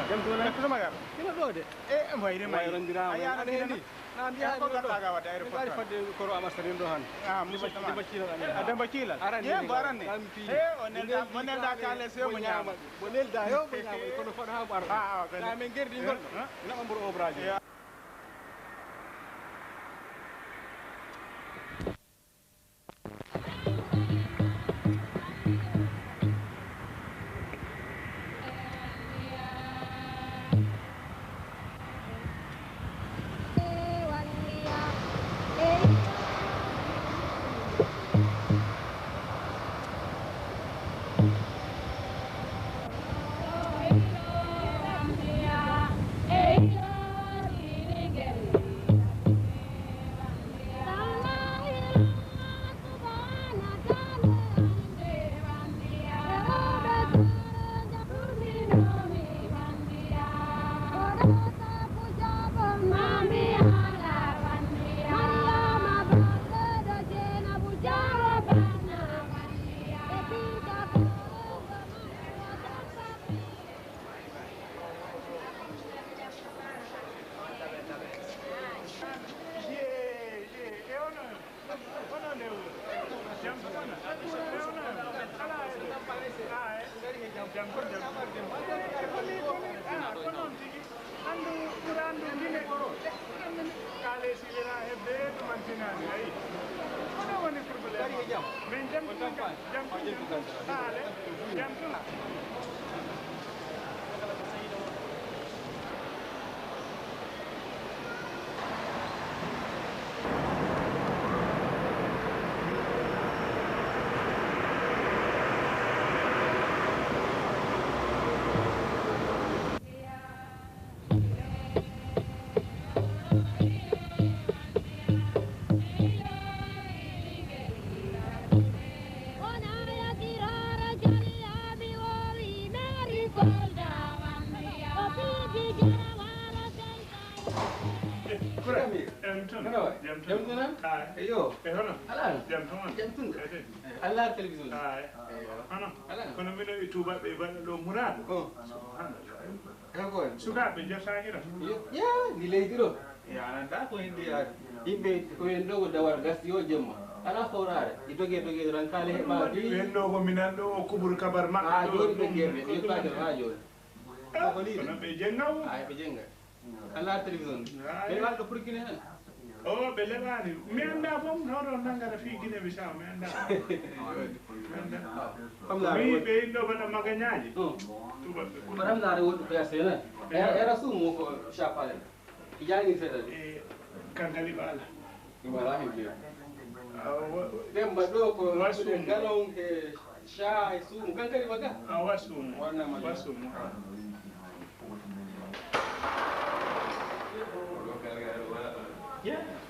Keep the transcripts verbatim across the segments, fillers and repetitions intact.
Jam tuma? Jam tuma gar. Ina ɗo de. E, en wayri ma. Wayrondiraa, a yaara aɗa heɗi. Na mbiya ko garɗa ga wadde aéroport. Ari fadde koro Amar Sarin ɗo han. Ah, musidɗo ma. Demba Ciilal. A Demba Ciilal. Arani ye, mbo arani. E, o nelda, mo nelda kale se mo ñaama. Mo nelda yo, mo ñaama. Kono fado ha mbo arani. Ah, ah, na men gerdi ngol. Ina on bur obraji. Andu Qur'an ɗum ndine. Kaale si wela hebde to mantinaani, ayi. Kono woni problème. Min jam tun, jam tun. Kaale, jam tun. Kura, jam tun. Hono waay? Jam tun. Jam tun, ah? Aay. Eyo. E hono? Alaa no? Jam tun on? Jam tun. Eey. Alla télévision. Aay. Eyo. Hono? Alaa no? Kono mino e tuubaaɓe e baɗa ɗo muraaɗo. Oh. Subhanallah. Eyo ko en. Sukaaɓe jotaaki no? Yo, yaa, ndi leydi ɗo. E a anndaa ko hen ndi yaari. Yimɓe ko en ɗo ko dawal gasdi o jemma. Alaa fowraare. I doge doge ran kaale heɓa. Ɓen ɗo ko minan ɗo o kubur kabar maɓɓe. Haa jooni ɓe njeeɓe. Ɓe yettuɓe haa jooni. Ko ko nii de. Kono ɓe jennga o. Aay, ɓe jennga. Alaa télévision. Aay. Ɓe waɗa ɗo pour Guinée tan. O, ɓe leɓaani. Mi anndaa fof, hoto nanngata fii Guinée Bissau, mi anndaa. Mi anndaa. Comme là, mi ɓe inɗo mbaɗa magañaaji. Hmm. Tubaɓe ɓuri. Madame Nare woɗɗi ko yasde nan. Era, era suumu ko chapale. I jangin seeɗa de. E kankali ɓaala. Ɗum alaa hen jeeya. Awa. Demba ɗo ko wa suumu. Galon e cha e suumu. Kankali ma ga? A wa suumu. Wannama wa suumu.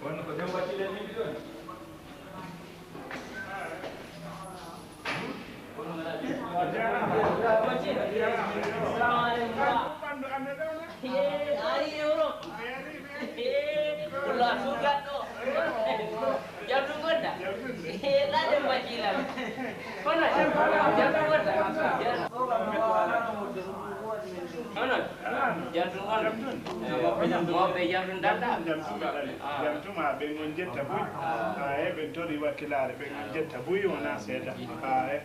Wonno ko Demba Cile min ɗon. Ari Europe. Walla suugatɗo. Jam ɗum gonɗa? Laɗen wakilam. Kono jam ɗum gonɗa? Onon, jam ɗum gonɗa? Mawɓe jam ɗum dalɗa? Jam ɗum dalɗa. Jam tuma, ɓen on jetta buy. Haa e ɓen tori wakkilaare, ɓen on jetta buy, wonaa seeɗa. Haa e.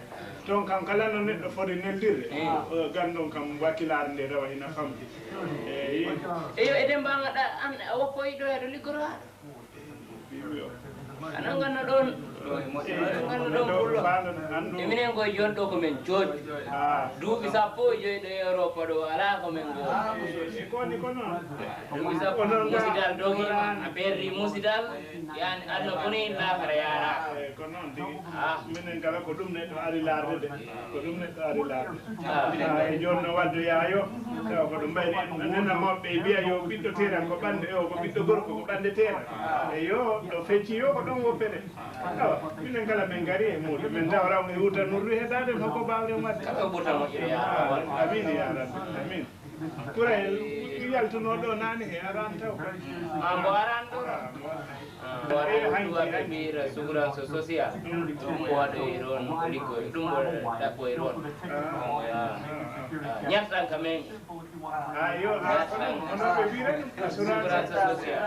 Toon kam, kala no neɗɗo foti neldirde, eh, o ganndon kam, wakkilaare nde rewa ina famɗi. Eyi. Eyo, eɗen mbaŋaɗa an, a woppoyi ɗo, aɗa liggoro aɗa. Aɗa ngannda ɗoon, aɗa ngannda ɗoon pullo. E minen koye jooni ɗo ko men jooɗi. Ah. Duuɓi sappo e joy ɗo e Europa ɗo, alaa ko men ngoodi. Duuɓi sappo, musidal dogiima, a perdi musidal, yani aduna boni, laakara yaara. Ko noon tigi. Ah. Minen kala ko ɗum neɗɗo ari laarde de. Ko ɗum neɗɗo ari laarde. Ah. Ah, e jooni no waddoyaa yo. Tawa ko ɗum mbayri en nana mawɓe e mbiya yo ɓiɗɗo teeran ko ɓannde, o ko ɓiɗɗo gorko ko ɓannde teeran. E yo ɗo fecci yo ko ɗon woppete. Awa, minen kala men ngari e muuɗum. Men tawa raw e huuta nurri heɗaade no ko baawɗen waɗde. Kala ko ɓurta moƴƴude yaa. Ah, amiin yaa rabbi. Amiin. Kura e yaltunoo ɗo naane he araan taw kay. Ah, mbo araan ɗo? Ah, mbo araan. Ah, mbo araan ɗo, ɓe mbiyra souffrance sociale. Ɗum ko waɗoyi ɗoon, ko liggoyi. Ɗum ko ɗaɓɓoyi ɗoon. Ah, ah, ah. Ñartan ka men. Ah, yo, ah, kono, kono ɓe mbiyata ɗum assurance. Assurance social.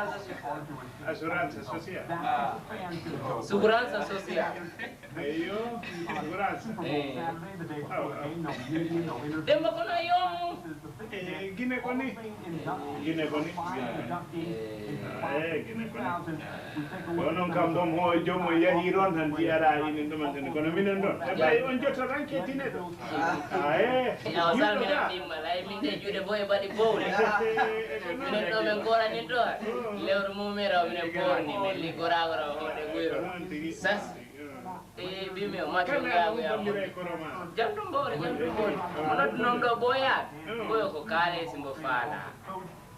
Assurance social. Assurance social. Eyo, assurance. Eh. Awa, awa. Demba kono yo. Eh, Gine ko ni. Gine ko ni. Eh, Gine ko ni. Ko noon kam ɗoon, ho joom o yahii ɗoon tan, mbiyaraa enen ɗumanten, kono minen ɗoon. E ɓay on jottoranke Gine ɗo. Ah, eh. Awa, salmina ɗimmal. Ay, min de juuɗe boye mbaɗi bowle. Minen ɗo min goranin ɗo. Lewru mumiraw minen borni, min liggoraago raw hoɗe guyro. Sas. E bimi o macco ngaago ya mo. Jam ɗum bowle, jam ɗum bowle. Mo noddu noon ɗo boyaat. Boyo ko kaale si mbo faala.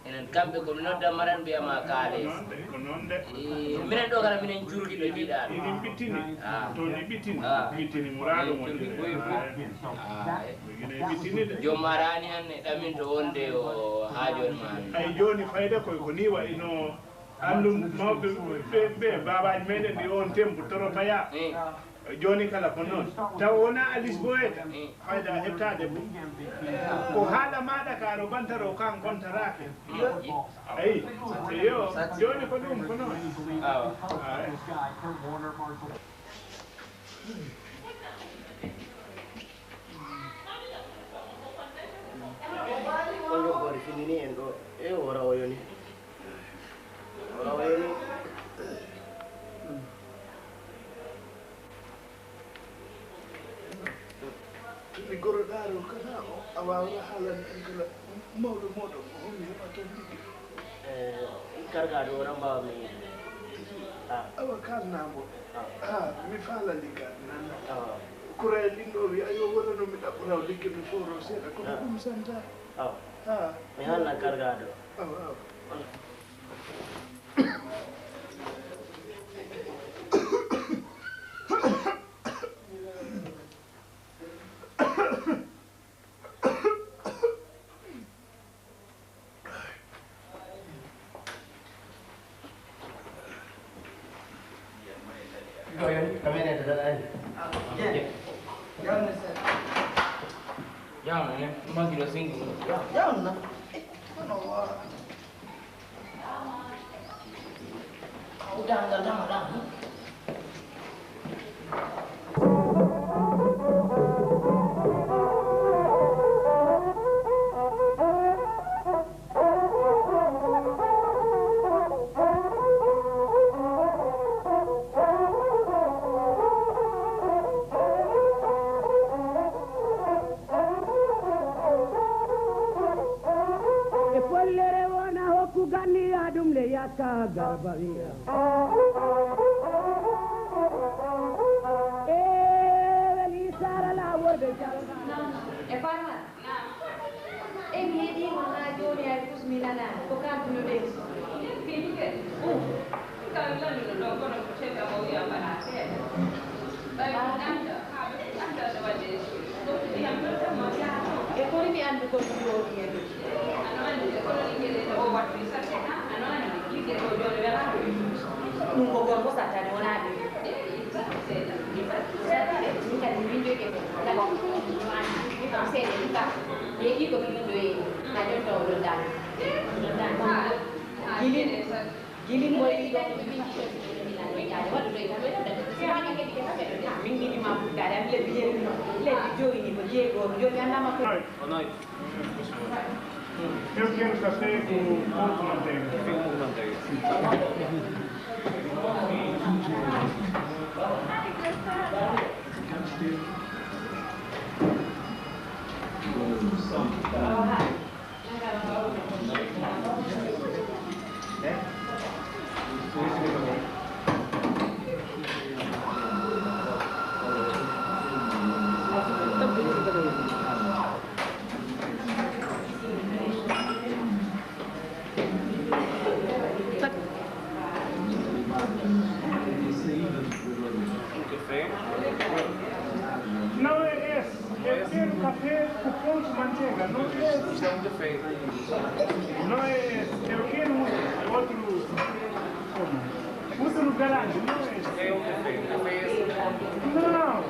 Enen kamɓe ko mi nodda maran mbiyama kaale. Ko noon de. E, minen ɗo kala minen jurgi ɓe mbiɗa. Inin ɓittini. Ah. To ni ɓittini. Ah. Ɓittini muraado mo. Ɓittini boyi boyi. Ah. Joom maraani hannde ɗaminto wonde o haajoon ma. Ay jooni fayda koy ko ni wayi no anndu mawɓe ɓe, ɓe baabaaji meɗen ɗi on tembo toro paya. Eh. Jooni kala ko noon. Taw wonaa Alice Boyeta. Eh. Fayda heɓtaade fof. Ko haala maaɗa ka ro bantaro kan kontaraake. Eh. Ayi. Eyo. Jooni ko ɗum ko noon. Awa. Awa. On ɗo gooto findini en ɗo. E wora o yoni. Wora o yoni. Tumi goro ɗaaro kana o a waawra haalande en kala mawɗo mooɗon ko honmi heɓa toon ligge. Eh, kargaaɗo o ran mbaawa min yiɗde. Ah. Awa kaalnaa mbo. Ah. Ah, mi faala liggaade nan. Ah. Kura e ɗin ɗo wiya yo wonano mi ɗaɓɓoraw ligge mi fowro seeɗa kono ɗum santa. Awa. Ha. Mi haalna kargaaɗo. Awa, awa. Ko men en tan ani. Jawna ne, magiro singi. Jawna. Kono wa. Udangal dama dama. E follere wona hokku ganniya ɗum le yakka garba wiya. E weli sara la worɓe jal. E farma. Naam. E mi heɗii ma haa jooni hay fus mi nanaani ko kaalduno ɗen. Ɗum. Ɗum kam mi lanndino ɗon kono ko cedda mo wiya mbaɗa seeɗa. Ɓay mi annda haa ɓe fof annda nde waɗde e suuɗi. Ɗum ndiyam ɗon tan mo yaha toon. E kori mi anndugol ɗum ɗo wiye ɗum. Ano anndi de kono ligge ɗe o waɗi satte ha ano anndi ligge ɗo jooni welaa ɗum. Ɗum ko gorko sattani wonaa ɗum. Eyi, satte seeɗa. Satte de, min kadi min jogi ko. Daga ɗum ɗum anndi. Ɗum seeɗa ɗum kam. Yeeɗi ko min ɗo yeeɗi. Na jonta o ɗon daani. Ɗon daani. Gilin, gilin mo yeeɗi ɗon. Min gidi ma ɓurtaade. Am lebbi jeeɗi. Lebbi joyi ni ko jeeɗi ɗo. Jooni annama ko. O noy. Eu quero café com pão com manteiga. Café com manteiga. Não é esse. Eu quero café com pão de manteiga. Não é esse. Não é esse. Eu quero outro. Outro grande. Não é esse. Não.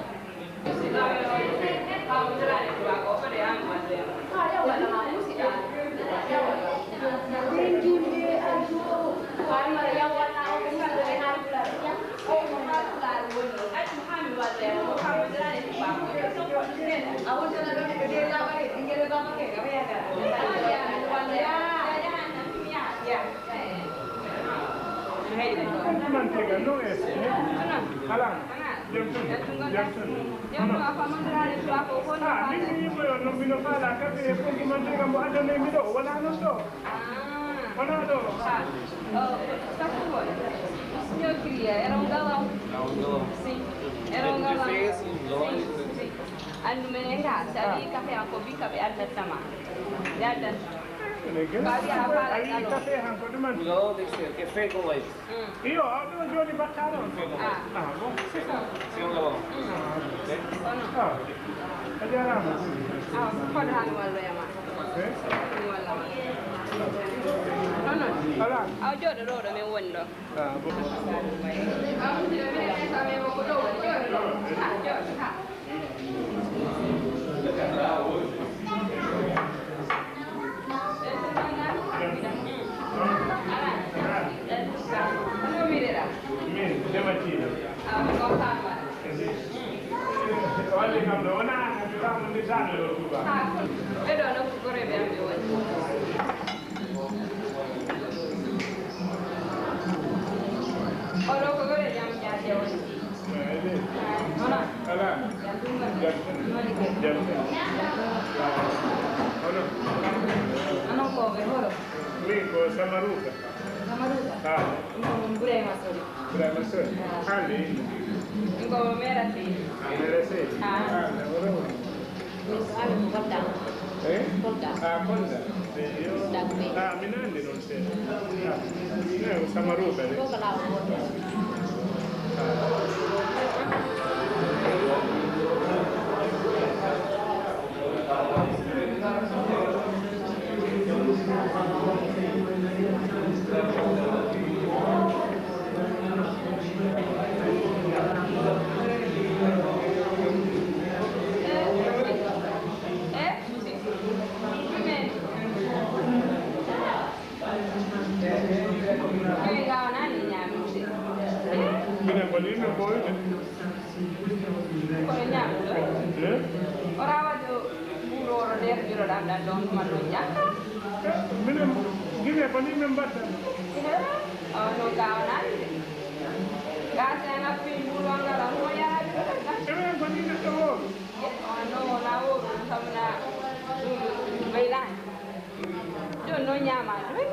Mantega, no es, eh? Ala, jam tan, jam tan. Hono? Ah, min mi yimɓe on, non mino faala kafe e pompe mantega mo addanay mi ɗo, wala non ɗo. Hono ɗo? Ah, oh, sakkuwol. Signor Cria, era un galão. Era um galão. Sim, era um galão. Sim, sim. Andu menen ga, si a yi'i kafe han ko bi kaɓe addattama. Ɓe addattama. Ko a wi'a a faala galon. Galon tem que ser, que é feio com leite. Iyo, aw ɗo joni battaɗo on. Ah. Ah, bon, c'est ça. C'est un galon. Ah, a jarama. Ah, kono han walloyama. Eh? Wallama. Hono? Ala. Aw jooɗo ɗo, ɗo min woni ɗo. Ah, bon. Ɓe ɗo no ko goree ɓe am ɓe woni. Oɗo ko gore jam jaate woni. Hono? Ala. Jam. Jam. Hono? Onon ko ɓe horo? Min ko Samaruka. Samaruka? Ah. Ɗum ko mon Burema Sori. Burema Sori? Ah. Hande? Ɗum ko Mera Seydi. Mera Seydi? Ah. Ah, na wuro. Min ko amin ko Kolda. Eh? Kolda. Ah, Kolda. Eyo. Dagbe. Ah, min andi noon seeɗa. Ah, min ko Samaruka de. Ko ko laawol woto. Ah. Minen ko ni min ɓooyde. Kono ñaamɗo. Eh? Ora waɗi o buuɗo oro nde ko ɓiro ɗam ɗan ɗon ɗuma ɗon ñaaka. Minen Gine ko ni min mbatta. Eh? Awa noon ka wonani de. Ka sen a fii buuɗo ngal on mo yaraade ɗo ɗan. Enen ko ni neɗɗo woowi. Awa noon wona woowi ɗum sabu na ɗum ɓeydani. Jooni noon ñaamaade ɗum.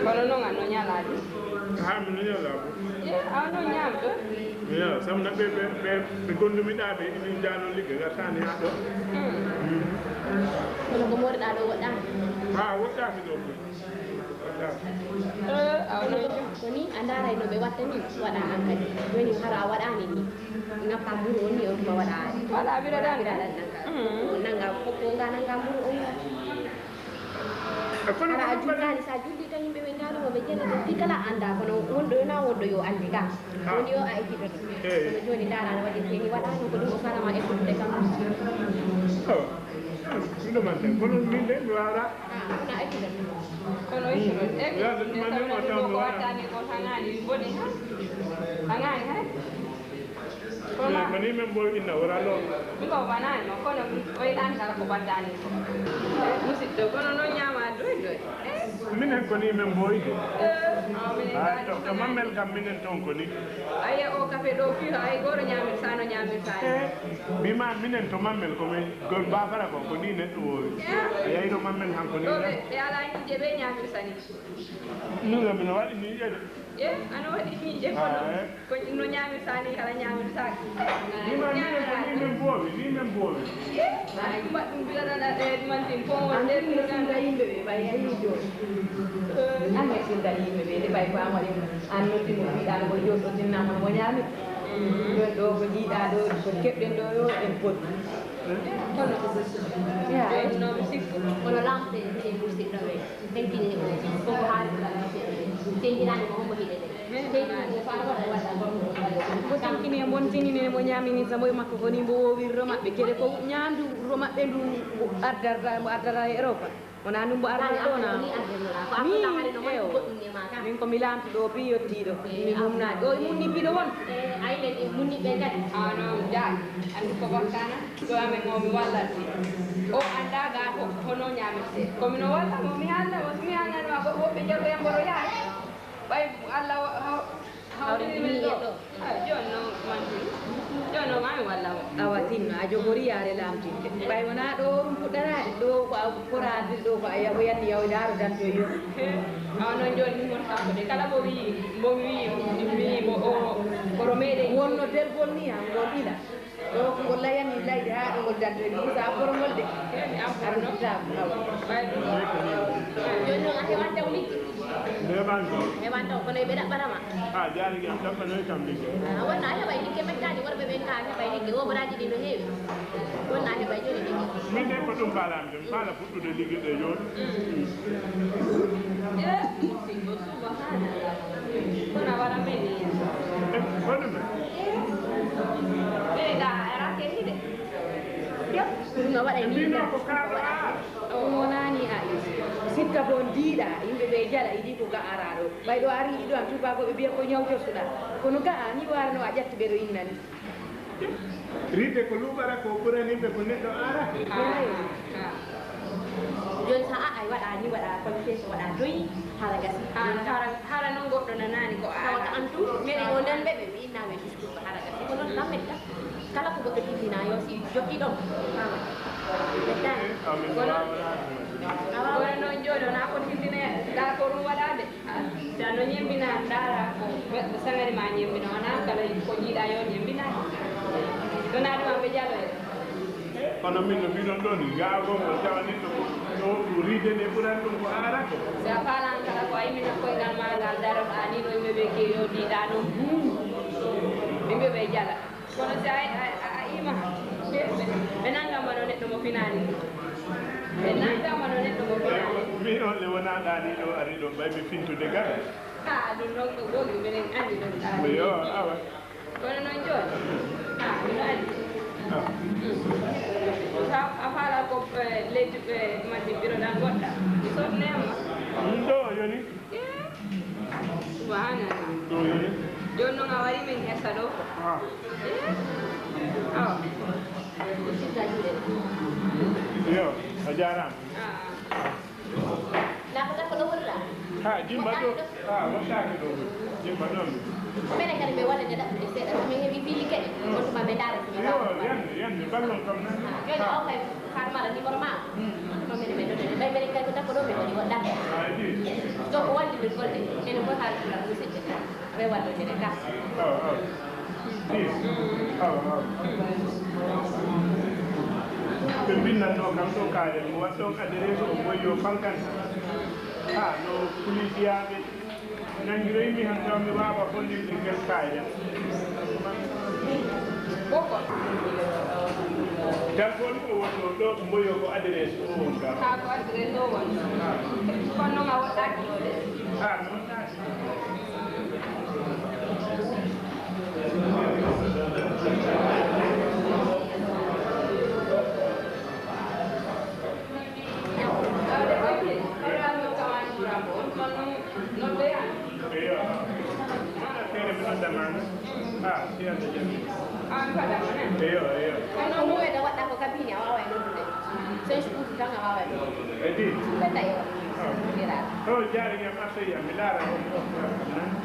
Kono noon a noñalaa ɗum. Haa mi noñalaa ɗum. Ye, awa noon ñaamɗo. Yo, sabu na ɓe, ɓe, ɓe, ɓe gondumi ɗaa ɓe, ini njaano ligge, ngartaani haa ɗo. Kono ko mooriɗaa ɗo woɗɗaani? Haa, woɗɗaaki ɗo. Woɗɗaaki. Eh, awa noon. Ko ni a ndaaray no ɓe watta ni, waɗa an kadi. Jooni hara a waɗaani ni. Ngappa mburu on ni on tuma waɗa. Waɗa bira dan. Bira dan nanga. Mm. Nanga ko, ko nga nanga mburu on. E kono hara a julnaani, sa julli tan yimɓe ɓe ngaari mo ɓe jene ɓe fi kala annda kono wonɗo yo na wonɗo yo anndi ka. Ah. Woni yo a ekkitoto. Eh. Kono jooni ndaara no waɗi seeni waɗa no ko ɗum o farama ekkutude kam. Oh. Ɗum ɗo man ten. Kono min de mi waawra. Ah, kono a ekkitoto. Kono ekkutoto. Mm. Ekkutoto. Yaade ɗum man ne ko wattani ko tangani boni ha. Tangani ha. Kono ko ni min mboy inna wora lo. Min ko banani no kono o yiɗani kala ko battani ko. Musidɗo kono noon ñaama doy doy. Minen ko ni min mboyde. Eh, awa minen. Ah, to, to mammel kam minen toon ko ni. Aye o kafe ɗo fii hay gooto ñaamir sano ñaamir sani. Eh, mbima minen to mammel ko min gol bafara ko, ko ni neɗɗo woowi. Eh. A yehi to mammel han ko ni. Ɗo ɓe, ɓe ala ñiiƴe ɓe ñaamir sani. Min kam mino waɗi ñiiƴe de. Eh, ano waɗi ñiiƴe kono. Ah, eh. Ko no ñaamirta ni kala ñaamirtaake. Ni ma minen ko ni min mboowi, ni min mboowi. Ay, ɗum waɗi ɗum mbiɗa ɗaɗa ɗe mantin ko won. An ɗe ɗum sinda yimɓe ɓe ɓay a yii jooni. An ne sinda yimɓe ɓe de ɓay ko an waɗi an noddi mo mbiɗa ko joɗɗo tinna mo mo ñaami. Ɗo ɗo ko jiiɗa ɗo ko keɓɗen ɗo yo en poti. Kono ya, kono lampe ni musidɗo ɓe. Tenkini ko ko haali ko lampe. Tenkinaani ko hombo hiɗe de. Mbo tinkini e mbon tinini mo ñaamini sa mboy makko ko ni mbo woowirro maɓɓe kede ko ñaandu ro maɓɓe ndu mbo ardata mbo ardata e Europa. Wona ndu mbo arata ɗo na min ewo min ko mi laamtuɗo o pi yottiiɗo mi mumnaaɗi o e munni piɗo won. Aynen e munni ɓe kadi. Ano jaak anndi ko bakkana ɗo amen o mi wallat o annda ga ko hono ñaamete ko mino walla mo mi haalna mo so mi haalnani ma goɗɗo woɓɓe jago yamboto yaade. Ɓay Allah hawrini min ɗo. Jooni noon mantin jooni noon maa mi walla mo. Awa tinno a jogori yaare laamtinde ɓay wonaa ɗo ɗum puɗɗaraade ɗo ko a foraade ɗo ko a yahoyanni yahoydaaro danto yo. Awa noon jooni min won kanko de kala mbo wii mbo mi wii mi wii mo o koto meeɗen wonno delgol ni han ngol ila. Ɗo ko ngol layani layde haa ɗo ngol darde ni sa borongol de. Arnotako awa. Jooni noon a hewan taw ligge. Hewan taw kono ɓe ɗaɓɓatama. A jaarigi am ɗaɓɓanoy kam ligge. Wonna a heɓay ligge mettani worɓe ɓen ka a heɓay ligge woboraaji ɗi no heewi. Wonna a heɓay jooni ligge. Min de ko ɗum mbaalami ɗum mbaala fuɗɗude ligge ɗe jooni. Kono a waɗa men ni. Kono men. Ɓe ga arake hide. Ɗum no waɗa ni. Mbino ko kaɗo a. Ɗum wonani a. Sikka bon diiɗa yimɓe ɓe jala idi ko ga araɗo. Ɓay ɗo ari iɗo an tubakoɓe biya ko ñaw cosuɗa. Kono ga a ni warano a ƴatti ɓe ɗo innani. Riiɓe ko luuɓara ko ɓurani ɓe ko neɗɗo ara. Jooni so a ay waɗa ni waɗa confession waɗa doyi hara gasi. Hara noon goɗɗo nanaani ko ara. Tawa ka antu mene o nan ɓe ɓe mi inna ɓe discours ko hara gasi ko noon lammetta. Kala ko goɗɗo tindina yo si jotti ɗon. Mettani. Kono noon jooni wona ko tindine ɗa ko ɗum waɗade. Sa no ñembina ndaara ko sangani ma ñembina wona kala ko jiiɗa yo ñembina. Wona ɗum aɓe jaloye. Kono min no mbiɗon ɗo ni gaagol ko tawa neɗɗo ko ɗo ɗum riide nde ɓuran ɗum ko aara ko. Sa faalan kala ko a yimina koyngal ma ngal daroɗa ni ɗo yimɓe ɓe kewi o ndiɗa noon. Yimɓe ɓe jala. Kono si a a ima ɓe nanngama no neɗɗo mo finaani. Ɓe nanngama no neɗɗo mo finaani. Min on le wona ɗaani ɗo ari ɗo mbaymi fintude gara. Ha ɗum noon ko gogi minen anndi ɗum ɗaani. Yo awa. Kono noon jooni ha ɗum anndi. A faala ko leydi ɓe mandi mbiroɗa goɗɗa. Sotnema. Ɗum ɗo o yoni. Subhanallah. Jooni noon a wari min ngesa ɗo. Awa. Yo a jaaraama. Naa ko takko ɗo wonɗa? Ha jimba ɗo. Ha wattaake ɗo. Jimba ɗo. Mene kadi ɓe walla ne ɗaɓɓude seeɗa so min heɓi piili keɗe on tuma ɓe ndaara so ɓe yo yande yande ballon kam nan. Jooni aw kay har mara numéro ma. Ɗum minen min ɗo ɓay minen kay ko takko ɗo min woni woɗɗa. Donc wallidol golle ene foti haalde ɗum musidɓe. Awa awa. Ɓe mbinnatno kam ɗo kaalen mo waɗ ɗon adresse o mboyo fankan. Ha no police yaaɓe. Nanngiroymi han taw mi waawa hollinde ngel kaayel. Telefon o wonno ɗo mboyo ko adresse o won ka. Ka ko adresse o won. Kono noon a woɗɗaaki. Ha mi woɗɗaaki. Eyo, eyo. Kono ɗum ene waɗɗa ko kabine a waaway noddude. Sen suudu tan a waaway noddude. Edi. Ɓe tawi o. Ira. To jaari ngam asay am mi laara on.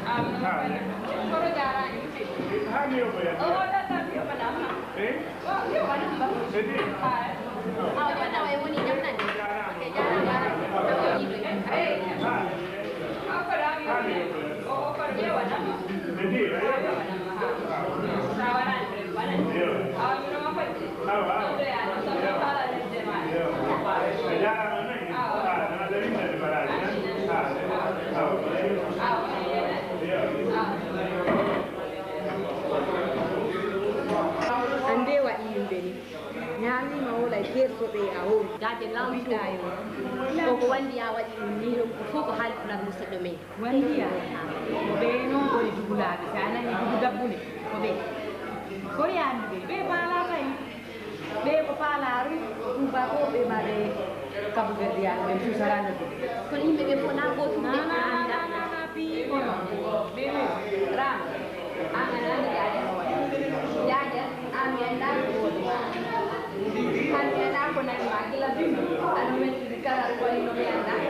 Am. Kono jaaraani. Ha mi yoɓoya. O waɗata mi yoɓanama. Eh? Annde waɗi yimɓe ni. Ñaamiima wola Gertoɓe a hori. Daaje laamɗo. Ko ko wandi ya waɗi ɗum ni, ɗum ko fof ko haali pulaar musidɗo men. Wandi ya. Ko ɓe noon ngoni dugulaaɓe. So a nani dugu dabbune, ko ɓe. Ko yaandu ɓe. Ɓe paala kay. Ɓe ko paala ru, ko tuuba ko, ɓe ma ɓe Kabu Verde ya, ɓe Fuuta Rana ko. Kono yimɓe ɓe fof na gootum de. Na, na, na, na, na, na, pi, kono. Ɓe wi, Rama. An a nani Jaaja no waɗi. Jaaja, an mi anndaa ko woni ma. An mi anndaa ko nani ma. Gila bimbi, ano men ɗiɗi kala ko waɗi no mi anndaa.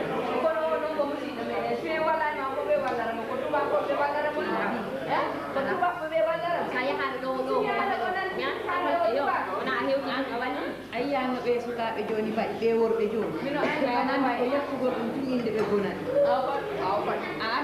Kono o ɗon ko musiɗɗo meɗen. Si ɓe wallaani ma ko ɓe wallara mo, ko tubakooɓe ɓe wallara mo. Eh? Ko tubakooɓe ɓe wallara mo. Sa yahaano ɗo, ɗo, ko kamɓe ɗo. Mi an, an, yo, wona a hewti an, a waɗi. A yiyan no ɓe sukaaɓe jooni mbaɗi, ɓe worɓe jooni. Mino anndaa. Ɓe nani ko yettugol ɗum tun innde ɓe bonani. Awa, awa. An